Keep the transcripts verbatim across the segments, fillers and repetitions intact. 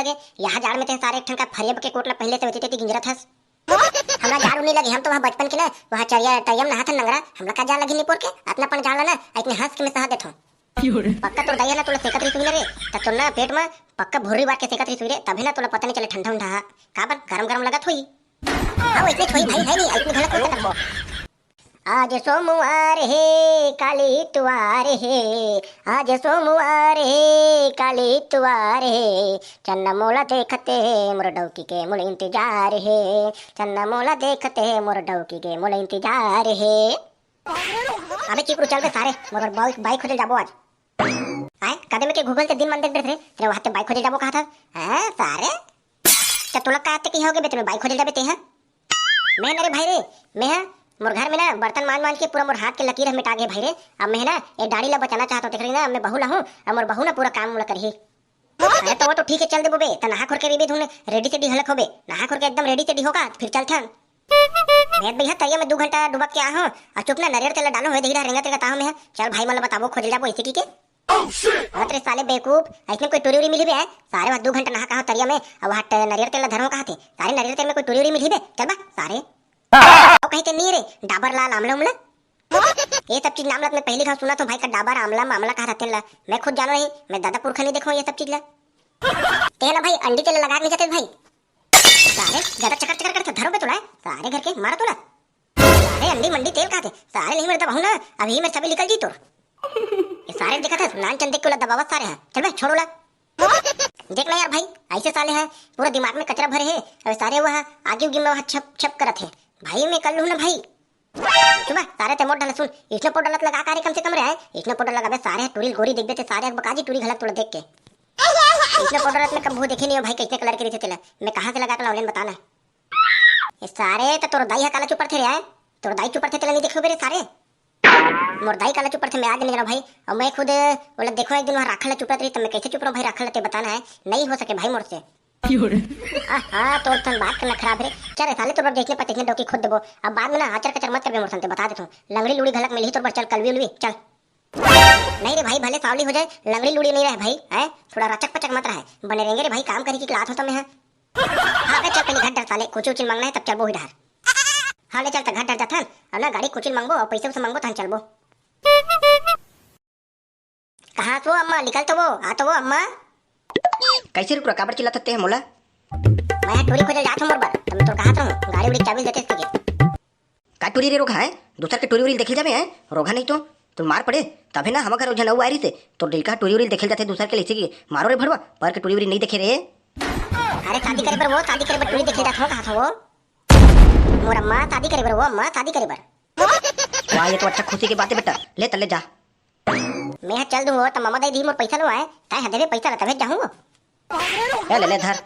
के, यहाँ जाड़ में ते सारे एक ठन का फरियब के कोट ला पहले से वेती तेती गिंजरत हस। हमरा जाड़ उनी लगे, हम तो वहाँ बचपन के ना, वहाँ चरिया तरिया में नहाथन नंगरा, हमरा का जाड़ लगी निपोर के, अतना पन जाड़ ला ना, इतने हंस के मैं सहा देथो। पक्का तोर दाई ह ना तोला सेकत रही सुई ना रे, त तोर ना पेट में पक्का भुर्री बार के सेकत रही सुई रे, तभे ना तोला पता नहीं चले ठंडा उंडा हा। काबर गरम गरम लगत होई। हाँ, इतने छोई भाई है नहीं, इतने घलक हो सकत। आज सोमवार हे, काली इतवार हे, आज सोमवार हे, काली इतवार हे, चन्ना मोला देखते हे, मोर डौकी के मोला इंतजार हे, चन्ना मोला देखते हे, मोर डौकी के मोला इंतजार हे। अबे चुप रू, चल बे सारे, मोर बाइक, बाइक खोजे जाबो आज। आए, कदे में के Google से दिन मन देख देख रे, तेरे वहां ते बाइक खोजे जाबो कहा था। हैं, सारे? क्या तोला का आते की होगे बे, तेरे बाइक खोजे जाबे ते हैं? मैं ना रे भाई रे, मैं है, मोर घर में ना बर्तन मांज मांज के पूरा मोर हाथ के लकीर ह मिटा गए भाई रे। अब मैं ना ये दाढ़ी ला बचाना चाहता हूँ, देख रही ना, मैं बहू ला हूँ, अब मोर बहू ना पूरा काम मोला करही। अरे तो वो तो ठीक है, चल देबो बे, त नहा खोर के रेडी धुन, रेडी से डी हलक होबे, नहा खोर के एकदम रेडी से डी होगा, फिर चलथन। मैं भैया तरिया में दू घंटा डुबक के आ हूँ, और चुप ना, नरियर तेल डालो होए, देखी रेंगा तेरे का ताहू में है। चल भाई, मन ला बताबो, खोज जाबो ऐसे की के। अरे साले बेवकूफ, ऐसने कोई टूरी उरी मिली बे? सारे वहाँ दू घंटा नहा कहा तरिया में, अब वहाँ ट-, नरियर तेल ला धरो कहा थे। सारे नरियर तेल में कोई टूरी उरी मिली बे? चल बा, सारे। ओ कहीं ते नहीं रे, डाबर लाल आमला उमला। ये सब चीज नाम ला मैं पहली घाव सुना तो भाई का डाबर आमला मामला कहा रहते ला। मैं खुद जानो नहीं, मैं दादा पुरखा नहीं देखो ये सब चीज ला। तेला भाई अंडी तेल लगा के नहीं जाते भाई। सारे ज्यादा चकर चकर करते धरो बे तोला, सारे घर के मारो तोला। सारे अंडी मंडी तेल खाते, सारे नहीं मरता बहू ना, अभी मेरे सभी निकल जी तोर। ये सारे देखा था, नान चंदे के ओला दबावत सारे हैं। चल बे, छोड़ ओला। देख ना यार भाई, ऐसे साले हैं, पूरा दिमाग में कचरा भरे है। अबे सारे वह आगे उगी में वह छप छप करत है। भाई मैं कर लूँ ना भाई। चुप बा, सारे ते मोट डाला सुन, इसने पाउडर लत लगा का रे कम से कम रे है। इसने पाउडर लगाबे सारे टूरी गोरी देखबे ते सारे बका जी टूरी घलक तोला देख के। इसने पाउडर लत में कब वो देखे नहीं हो भाई, कैसे कलर के रहते तेला। मैं कहाँ से लगा के लाऊं, लेन बताना। ये सारे तो तोर दाई हा काला चुपर थे रे आए, तोर दाई चुपर थे तेला नहीं देखो बे रे सारे। मोर दाई काला चुपर थे मैं आज नहीं जाना भाई, और मैं खुद बोला देखो एक दिन वहाँ राखल ला चुपरत रही तो मैं कैसे चुप रहूं भाई, राखल ला ते बताना है, नहीं हो सके भाई मोर से। क्यों रे? आ, हाँ, तोर तन बात करना खराब रे। चल रे साले, तोर जैसे पते डौकी खोद देबो। अब बाद में ना आचर कचर मत करबे मोर संते, बता देथों। लंगड़ी लूड़ी घलक मिलही तोर बर, चल कलवी उलवी, चल। नहीं रे भाई, भले सावली हो जाए, लंगड़ी लूड़ी नहीं रहे भाई, हैं? थोड़ा रचक पचक मत रहे। बने रहेंगे रे भाई, काम करी की लात हो तमे है। हाँ बे, चल पहले घर डर साले, कुछ उचिल मांगना है तब चलबो ही डहर। हाँ ले चल, त घर डर जाथन, अब ना गाड़ी कुचिल मांगबो और पैसे उसे मांगबो तहन चलबो। कहाँ तो वो अम्मा, निकल तो वो, आ तो वो अम्मा। कैसे रुक रहा, काबर चिल्लात हते हैं मोला? मैं टूरी खोजे जात हूँ मोर बर, तब मैं तो कहा था हूँ, गाड़ी उड़ी चाबी देते इसके। का टूरी रे रोगहा है? दूसर के टूरी उरी देखे जाबे हैं? रोगहा नहीं तो, तू मार पड़े, तभे ना हम घर ओझन अउ आरी से, तो डेका टूरी उरी देखे जाते दूसर के लेसे की, मारो रे भड़वा, पर के टूरी उरी नहीं देखे रे। अरे शादी करे बर वो, शादी करे बर टूरी देखे जात हो, कहा था वो? मोर अम्मा शादी करे बर वो, अम्मा शादी करे बर। वाह, ये तो अच्छा खुशी की बात है बेटा, ले तले जा। मैं ह चल दूंगो, त ममा दई दी मोर पैसा लो आए, तय ह देबे पैसा ला तभे जाहूंगो। ए, ले, ले, धर।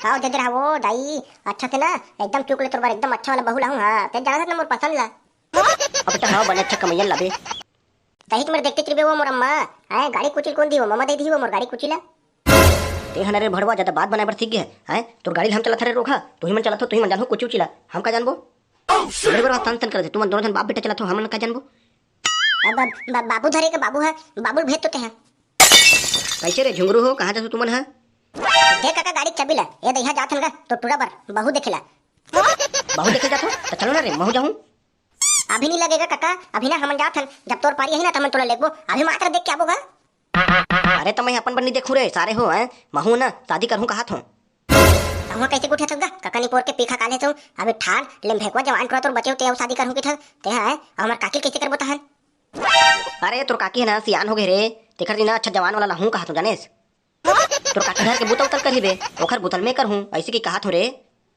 आओ, दे दे रहा वो, दाई, अच्छा से ना, एकदम चुक ले तोर बर, एकदम अच्छा वाला बहू लाहूं, हाँ, ते जाना था ना मोर पसंद ला। अब तो हाँ, बने अच्छा कमैया लाबे। दही तुम्हारे देखते चलबे वो मोर अम्मा, आए, गाड़ी कुचिल कौन दी वो, ममा दे दी वो मोर गाड़ी कुचिला। ते हन रे भड़वा, ज्यादा बात बनाए बर सीख गया है, हैं? तोर गाड़ी ल हम चलाथन रे रोगहा, तू ही मन चलाथो, तू ही मन जानहू कुची उची ला, हम का जानबो? बड़े बड़े तन तन करथे, तुमन दोनों झन बाप बेटा चलाथो, हमन का जानबो? अब ब-, ब-, बाबू धरे के बाबू है, बाबू ल भेज तो ते हैं। कैसे रे झुंगरू हो, कहाँ जाथो तुमन ह? दे काका गाड़ी के चाबी ला, ए दइहा जाथन गा, तो टूरा बर, बहू देखेला। बहू देखे जाथो, तो चलो ना रे, महू जाहूँ। अभी नहीं लगेगा काका, अभी ना हमन जात हन, जब तोर पारी आही ना त हमन तोला लेगबो, अभी मात्र देख के आबो गा। अरे त मैं अपन बर नहीं देखूं रे, सारे हो हैं, महू ना शादी करहूं कहात हूं। तहुआ कैसे गुठे थक गा, काका निपोर के पीखा काले तो, अभी ठार लेम भेकवा जवान टुरा तोर बचे होते, अब शादी करहूं की थक, ते हैं, अब हमर काकी कैसे करबो तहन? अरे तोर काकी है ना, सियान हो गए रे, तेकर दिन अच्छा जवान वाला लाहूं कहात हूं जानेस। तोर काकी घर के बुता उतल करही बे, ओखर बुतल में करहूं, ऐसे की कहात हो रे।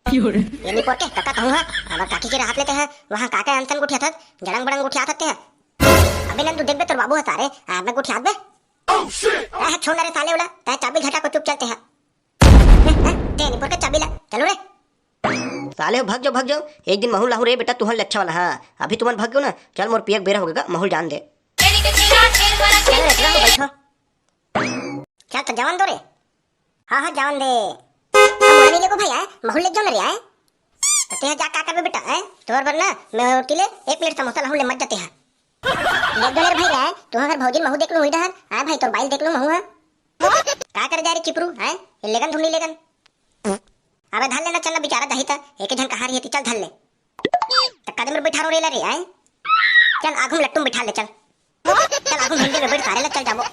ये निपोर के काका कहूं हा, हमर काकी के राहत लेते हैं, वहां काका अंसन गुठिया था, जड़ंग बड़ंग गुठिया था ते हैं। अबे नंदू देख बे तोर बाबू है सारे, आ, मैं गुठियात बे। आ, छोड़ ना रे साले उला, तय चाबी झटा को चुप चलते हैं। हैं, हैं, ते निपोर के चाबी ला, चलो रे। साले हो, भाग जाओ, भाग जाओ, एक दिन महू लाहूं रे बेटा, तुहन ले अच्छा वाला, हाँ, अभी तुमन भाग गयो ना, चल मोर पियक बेरा हो गया, महू जान दे। चलो रे, चलो, बैठो। चल तो जावन दो रे। हाँ, हाँ, जावन दे। हम मोला नहीं लेगो भाई, आए? महू ले जाओ ना रे, आए? तो ते जा का करबे बेटा, आए? तोर बर ना, मैं रोटी ले, एक प्लेट समोसा लाहूं ले मत जाते हैं। देख दो रे भाई, आए? तू अगर भौजी महू देख लूं, हुई डहर, आए भाई, तोर बाइल देख लूं, महू है। का करे जा रे चिपरू, हैं? ये लेगन धुन नहीं लेगन। अबे धर लेना, चल ना बेचारा दही त, एक झन कहाँ रही थी, चल धर ले। त कदम में बैठा रो रेला रे, हैं? चल आगू में लट्टू में बैठा ले, चल। चल आगू में हिंदी में बैठ सारे ला, चल जाबो।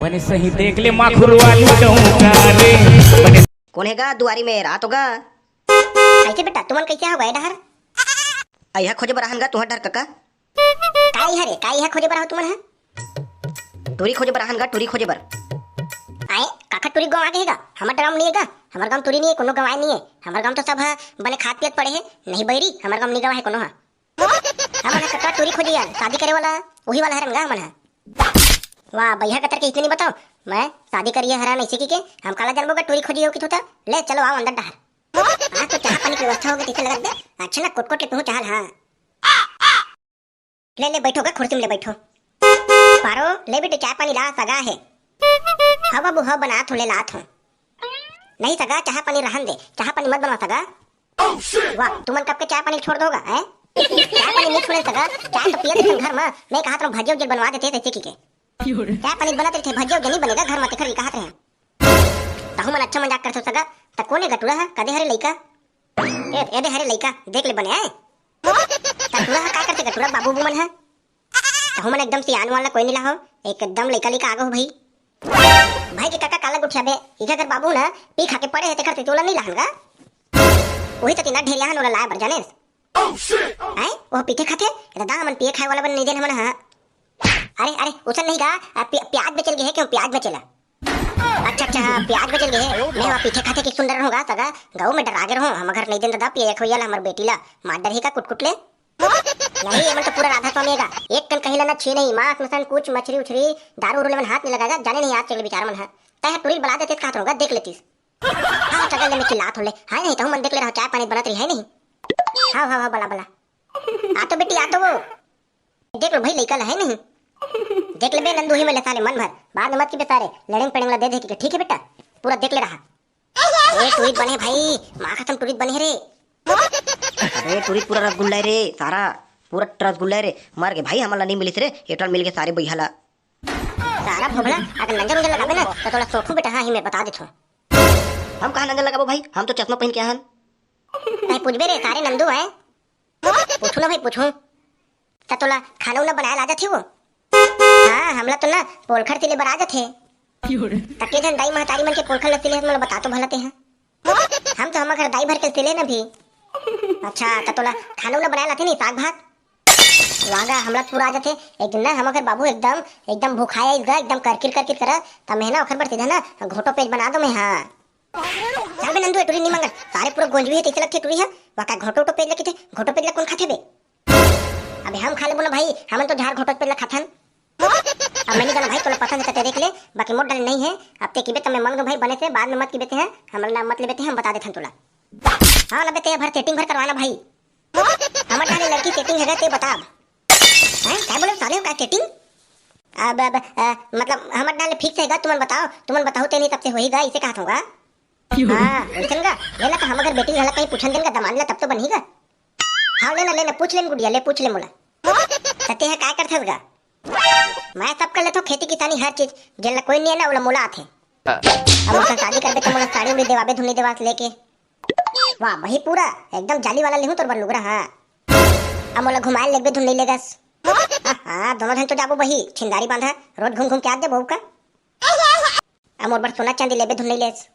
बने सही देख ले माखुर वाली डौका रे। बने कौन है गा दुआरी में रात होगा? कैसे बेटा, तुमन कैसे हो गए डहर? अइहा खोजे बर आहन गा तुहर डहर कका। काई हरे, काई ह खोजे बर हो तुमन ह? टूरी खोजे बर आहन गा, टूरी खोजे बर। आए, काखा टूरी गाँव आ गे हे गा? हमर गाँव नहीं है गा, हमर गाँव टूरी नहीं है, कोनो गाँव नहीं है। हमर गाँव तो सब ह बने खात पियत पड़े है, नहीं बैरी, हमर गाँव नहीं गवा है कोनो ह। हमन ह कका टूरी खोजे यार, शादी करे वाला, वही वाला हरन गा हमन ह। वाह, बैहा कतर के इतनी बताओ, मैं शादी करिए हरा नहीं सीखी के, हम काला जानबो गा टूरी खोजी हो कि तू त। ले चलो आओ अंदर डहर। हाँ तो चाह पानी की व्यवस्था होगी, कैसे लगत दे? अच्छा ना, कोट कोट ले पीहूँ चाह ल, हाँ। ले, ले, बैठो गा, कुर्सी में ले बैठो। पारो, ले बेटे, चाय पानी ला, सगा है। हाँ बाबू, हाँ, बनात हूँ, ले लात हूँ। नहीं सगा, चाय पानी रहन दे, चाय पानी मत बना सगा। वाह, तुमन कब के चाय पानी छोड़ दोगा, हैं? चाय पानी नहीं छोड़े सगा, चाय तो पिए थे घर में, मैं कहा था भजिया उजिया बनवा देते, तैसे की के। चाय पानी बनत रहिथे, भजिया उजिया नहीं बनेगा घर में, तेखर भी कहा थे। तहु मन अच्छा मजाक करथो सगा, त कोने गटुरा है, कदे हरे लइका? ए, ए दे हरे लइका, देख ले बने आए। त टूरा ह का करथे गा, टूरा बाबू बुमन ह? तहु मन एकदम सियान वाला कोई नहीं लाहो, एकदम लइका लइका आगो हो भाई। भाई के काका काला गुठिया बे, इका कर बाबू ना पी खा के पड़े है, तेकर ते तोला नहीं लाहन गा। वही तो तीना ढेरिया हन ओला लाए बर जानेस। हैं? वो पीथे खाथे? ए दादा, हमन पिए खाए वाला बन नहीं देन हमन, हाँ। अरे, अरे, उसन नहीं गा, आ, प्या-, प्याज बेचल गे है क्यों? प्याज बेचेला। अच्छा, अच्छा, हाँ, प्याज बेचल गे है। मैं वहाँ पीछे खाते कि सुन रहा हूँ गा, सगा, गाँव में डरा गे रहूँ, हम घर नहीं देन दादा, पिए खवैया ला, हमर बेटी ला, मार डरही का कुटकुट ले। नहीं, ये मन तो पूरा राधा स्वामी है गा, एक कन कहीं लेना छे नहीं, मांस मसन, कुछ मछरी उछरी, दारू उरू ले मन हाथ नहीं लगाएगा, जाने नहीं आज चल बेचारा मन है। तय टुरी बला देते, कहा रहूँगा, देख लेतीस। हाँ, सगा ले मैं चिल्लात हूँ ले, हाँ नहीं, तो मन देख ले रहा, चाय पानी बनत रही है नहीं। हाँ, हाँ, हाँ, बला, बला। आ तो बेटी, आ तो वो। देख लो भाई, लइका ला है नहीं। देख ले बे नंदू, ही में ले साले मन भर। बाद में मत की बे सारे, लड़ेंग पड़ेंग ला दे दे के, ठीक है बेटा? पूरा देख ले रहा। ए, टूरित बने भाई, माँ कसम टूरित बने रे। अबे टूरित पूरा रसगुल्ला है रे, सारा। पूरा रसगुल्ला है रे। मर गे भाई, हमन ला नहीं मिलिस रे, एटल मिल गे सारे बइहा ला। सारा भोभला, अगर नंजर उंजर लगाबे ना, तो तोला सोखू बेटा, हाँ ही मैं बता देथो। हम कहाँ नंजर लगाबो भाई, हम तो चश्मा पहन के आहन। नहीं पूछबे रे, सारे नंदू है। पूछू ना भाई, पूछू। त तोला खाना उना बनाए ला जाथे वो? हाँ, हमला तो ना पोलखर सिले बर आ जाथे। त के झन दाई महतारी मन के पोलखर ल सिले हस, मोला बता तो भला तेहा। हम तो हमर घर दाई भर के सिले न भी। अच्छा, त तोला खाना उना बनाए लाथे नहीं, साग भात? वागा, हमला पूरा आ जाथे। एक दिन ना हमर घर बाबू एकदम, एकदम भुखाया इस गा, एकदम करकिर करकिर करा, त मैं ना ओखर बर सीधा ना घोटो पेज बना दो मैं, हाँ। चल बे नंदू, ए टुरी नी मांगत। सारे पूरा गोंजवी हे, तइसे लगथे टुरी ह। वाका घोटो उटो पेज ल किथे, घोटो पेज ल कोन खाथे बे? अबे हम खा लेबो ना भाई, हमन तो झार घोटो पेज ल खाथन। अब मैं नहीं जाना भाई, तोला पसंद हे त ते देख ले, बाकी मोर डाले नहीं है। अब ते किबे त मैं मांग दूं भाई बने से, बाद में मत किबे ते हैं, हमर नाम मत लेबे ते, हम बता देथन तोला। हाँ ना बे, ते भर सेटिंग भर करवाना भाई। हमर डाले लड़की सेटिंग है ते बता अब। हैं? काय बोले साले हो, काय सेटिंग? अब, अब, अ, मतलब, हमर डाले फिक्स है गा, तुमन बताओ, तुमन बताओ ते नहीं तब से होही गा, इसे कहत हूँ गा। हाँ, वैसन गा, ले ना तो हम अगर बेटी हला कहीं पूछन देन गा, दमांद ला तब तो बनही गा। हाँ, ले ना, ले ना, पूछ ले ना गुड़िया, ले पूछ ले मोला। त ते ह काय करथस गा? मैं सब कर लेथो, खेती किसानी हर चीज, जेन ला कोई नहीं है ना, ओला मोला आथे। अब मोर संग शादी करबे त मोला साड़ी उड़ी देवाबे धुन नहीं देवास लेके। वाह, वही पूरा एकदम जाली वाला लेहूं तोर बर लुगरा, हाँ। अब मोला घुमाए लेगबे धुन नहीं लेगस। हाँ, हाँ, दोनों झन तो जाबो बही, छिंदारी बांधा, रोज घूम घूम के आ दे बहू का। अब मोर बर सोना चांदी लेबे धुन नहीं लेस।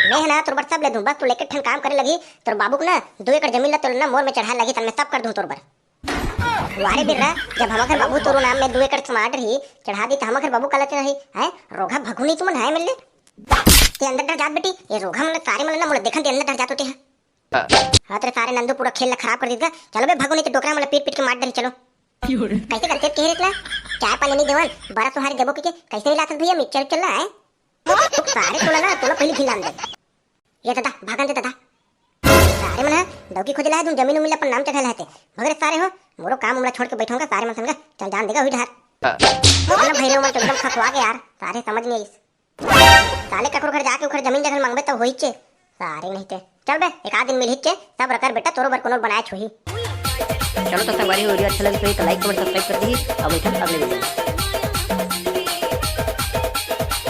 मैं है ना तोर बर सब ले दूं, बस तू लेके ठन काम करे लगी, तोर बाबू को ना दो एकड़ जमीन ला तोर ना मोर में चढ़ाए लगी, तन मैं सब कर दूं तोर बर। वारे बिर्रा, जब हमर घर बाबू तोरो नाम में दो एकड़ समाट रही, चढ़ा दी त हमर घर बाबू काला रही, हैं? रोघा भगुनी तुमन है मिलले। ते अंदर डर जात बेटी, ये रोघा मन सारे मन ना मोला देखन ते अंदर डर जात होते हैं। हाँ तेरे सारे नंदू पूरा खेल ला खराब कर दीदा। चलो बे भगुनी ते डोकरा मन ला पीट पीट के मार डरी, चलो। कैसे करते तेरे इतना? चाय पानी नहीं देवन, बड़ा सुहारी देबो के, के? कैसे नहीं लात भैया मिक्सचर चल रहा है? सारे तोला ना, तोला पहले घिलान दे। ये दादा, भागन दे दादा। सारे मन ह डौकी खोजे ला है, तुम जमीन उमीन ला अपन नाम चढ़ा ला है ते। मगर सारे हो, मोरो काम उमला छोड़ के बैठोगा सारे मन संग, चल जान देगा हुई ढार। ना भैरव मन तो एकदम खखवा के यार, सारे समझ नहीं आइस। साले ककरो घर जाके ओकर जमीन जगह मांगबे तब होई चे। सारे नहीं ते। चल बे, एक आध दिन मिलही चे, सब रकर बेटा तोरो बर कोनो बनाए छोही। चलो तो संगवारी हो, वीडियो अच्छा लगे तो लाइक कमेंट सब्सक्राइब कर दी। अब मिलते हैं अगले वीडियो में।